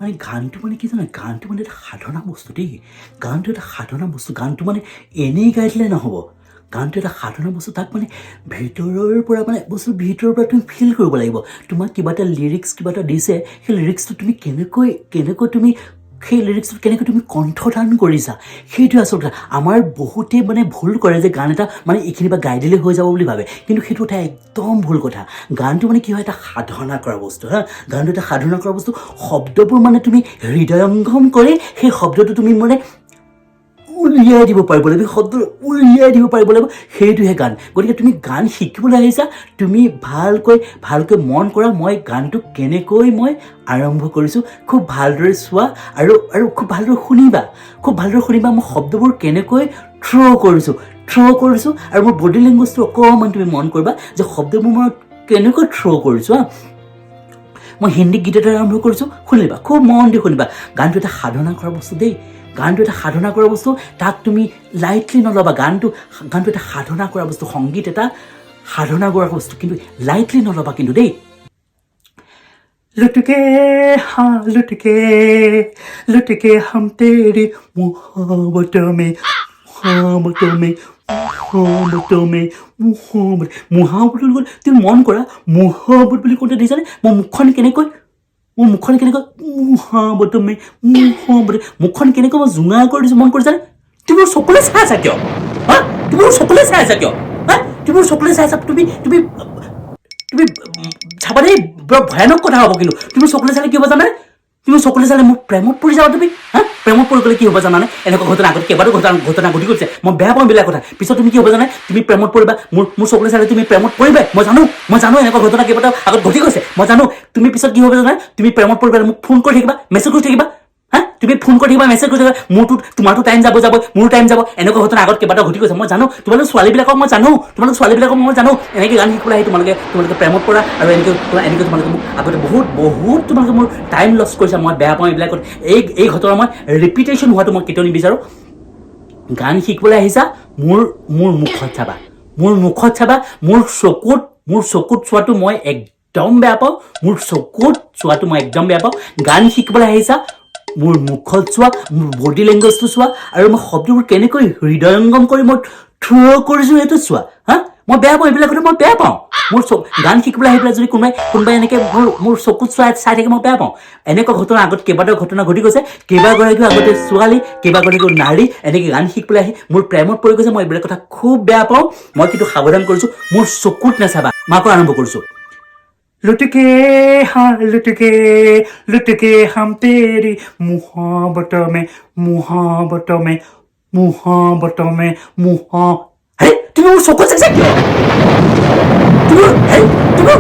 মানে গানটো মানে কি জানা, গানটো মানে এটা সাধনা বস্তু দেই। গানটো এটা সাধনা বস্তু। গানটো মানে এনেই গাই দিলে নহ'ব। গানটো এটা সাধনা বস্তু। তাক মানে ভিতৰৰ পৰা, মানে বস্তু ভিতৰৰ পৰা তুমি ফিল কৰিব লাগিব। তোমাক কিবা এটা লিৰিক্স কিবা এটা দিছে, সেই লিৰিক্সটো তুমি কেনেকৈ তুমি সেই লিৰিক্সটো কেনেকৈ তুমি কণ্ঠদান কৰিছা, সেইটোৱে আচল কথা। আমাৰ বহুতেই মানে ভুল কৰে যে গান এটা মানে এইখিনি বা গাই দিলেই হৈ যাব বুলি ভাবে, কিন্তু সেইটো এটা একদম ভুল কথা। গানটো মানে কি হয়, এটা সাধনা কৰা বস্তু। হা, গানটো এটা সাধনা কৰা বস্তু। শব্দবোৰ মানে তুমি হৃদয়ংগম কৰি সেই শব্দটো তুমি মানে উলিয়াই দিব পাৰিব লাগিব। সেই শব্দটো উলিয়াই দিব পাৰিব লাগিব, সেইটোহে গান। গতিকে তুমি গান শিকিবলৈ আহিছা, তুমি ভালকৈ ভালকৈ মন কৰা, মই গানটো কেনেকৈ মই আৰম্ভ কৰিছোঁ। খুব ভালদৰে চোৱা আৰু খুব ভালদৰে শুনিবা, খুব ভালদৰে শুনিবা মই শব্দবোৰ কেনেকৈ থ্ৰ' কৰিছোঁ আৰু মোৰ বডি লেংগুৱেজটো অকণমান তুমি মন কৰিবা যে শব্দবোৰ মই কেনেকৈ থ্ৰ' কৰিছোঁ। হা, মই হিন্দী গীত এটা আৰম্ভ কৰিছোঁ, শুনিবা, খুব মন দি শুনিবা। গানটো এটা সাধনা কৰা বস্তু দেই। গানটো এটা সাধনা কৰা বস্তু, তাক তুমি লাইটলি নল'বা। গানটো এটা সাধনা কৰা বস্তু, সংগীত এটা সাধনা কৰা বস্তু, কিন্তু লাইটলি নল'বা কিন্তু দেই। लुट गए, हाँ, लुट गए, लुट गए हम तेरी मोहब्बत में, मोहब्बत में, मोहब्बत में, मोहब्बत। মোহাব্বত বুলি ক'লে তুমি মন কৰা, মোহাব্বত বুলি কওঁতে দেখিছানে মোৰ মুখখন কেনেকৈ মোহাব্বত মে, মোহাব্বত, মুখখন কেনেকৈ মই জোঙা কৰি দিছোঁ, মন কৰিছানে? তুমি মোৰ চকুলৈ চাই আছা কিয়? হা, তুমি মোৰ চকুলৈ চাই আছা কিয়? হা, তুমি মোৰ চকুলৈ চাই আছা। তুমি তুমি তুমি চাবা দেই, বৰ ভয়ানক কথা হ'ব কিন্তু। তুমি চকুলৈ চালে কি হ'ব জানানে? তুমি চকুলৈ চালে মোৰ প্ৰেমত পৰি যাবা তুমি। হা, প্ৰেমত পৰি গ'লে কি হ'ব জানানে? এনেকুৱা ঘটনা আগত কেইবাটাও ঘটনা ঘটি গৈছে। মই বেয়া পাওঁ এইবিলাক কথা। পিছত তুমি কি হ'ব জানে? তুমি প্ৰেমত পৰিবা। মোৰ চকুলৈ চালে তুমি প্ৰেমত পৰিবাই। মই জানো, মই জানো, এনেকুৱা ঘটনা কেইবাটাও আগত ঘটি গৈছে, মই জানো। তুমি পিছত কি হ'ব জানানে? তুমি প্ৰেমত পৰিবা, মোক ফোন কৰি থাকিবা, মেছেজ কৰি থাকিবা। হা, তুমি ফোন কৰি থাকিবা, মেছেজ কৰি থাকিবা। মোৰতো তোমাৰতো টাইম যাব যাব, মোৰো টাইম যাব। এনেকুৱা ঘটনা আগত কেইবাটাও ঘটি গৈছে, মই জানো। তোমালোক ছোৱালীবিলাকক মই জানো, তোমালোক ছোৱালীবিলাকক মই জানো। এনেকৈ গান শিকিবলৈ আহি তোমালোকে প্ৰেমত পৰা আৰু এনেকৈ তোমালোকে মোক আগতে বহুত বহুত তোমালোকে মোৰ টাইম লছ কৰিছা। মই বেয়া পাওঁ এইবিলাকত। এই ঘটনা মই ৰিপিটেশ্যন হোৱাটো মই কেতিয়াও নিবিচাৰোঁ। গান শিকিবলৈ আহিছা, মোৰ মুখত চাবা, মোৰ মুখত চাবা। মোৰ চকুত চোৱাটো মই একদম বেয়া পাওঁ। মোৰ চকুত চোৱাটো মই একদম বেয়া পাওঁ। গান শিকিবলৈ আহিছা, মোৰ মুখত চোৱা, মোৰ বডি লেংগুৱেজটো চোৱা আৰু মই শব্দবোৰ কেনেকৈ হৃদয়ংগম কৰি মই থ্ৰ' কৰিছোঁ, সেইটো চোৱা। হা, মই বেয়া পাওঁ এইবিলাক কথা, মই বেয়া পাওঁ। মোৰ গান শিকিবলৈ আহি পেলাই যদি কোনোবাই এনেকৈ মোৰ চকুত চোৱা চাই থাকে, মই বেয়া পাওঁ। এনেকুৱা ঘটনা আগত কেইবাটাও ঘটনা ঘটি গৈছে। কেইবাগৰাকীও আগতে ছোৱালী, কেইবাগৰাকীও নাৰী এনেকৈ গান শিকিবলৈ আহি মোৰ প্ৰেমত পৰি গৈছে। মই এইবিলাক কথা খুব বেয়া পাওঁ। মই কিন্তু সাৱধান কৰিছোঁ, মোৰ চকুত নাচাবা। মই আকৌ আৰম্ভ কৰিছোঁ। लुट गए, हाँ, लुट गए, लुट गए हम तेरी मोहब्बत में, मोहब्बत में, मोहब्बत में, मोह। হেই, তুমি মোৰ চকুত চাইছা কিয়? তুমি, হেই, তুমি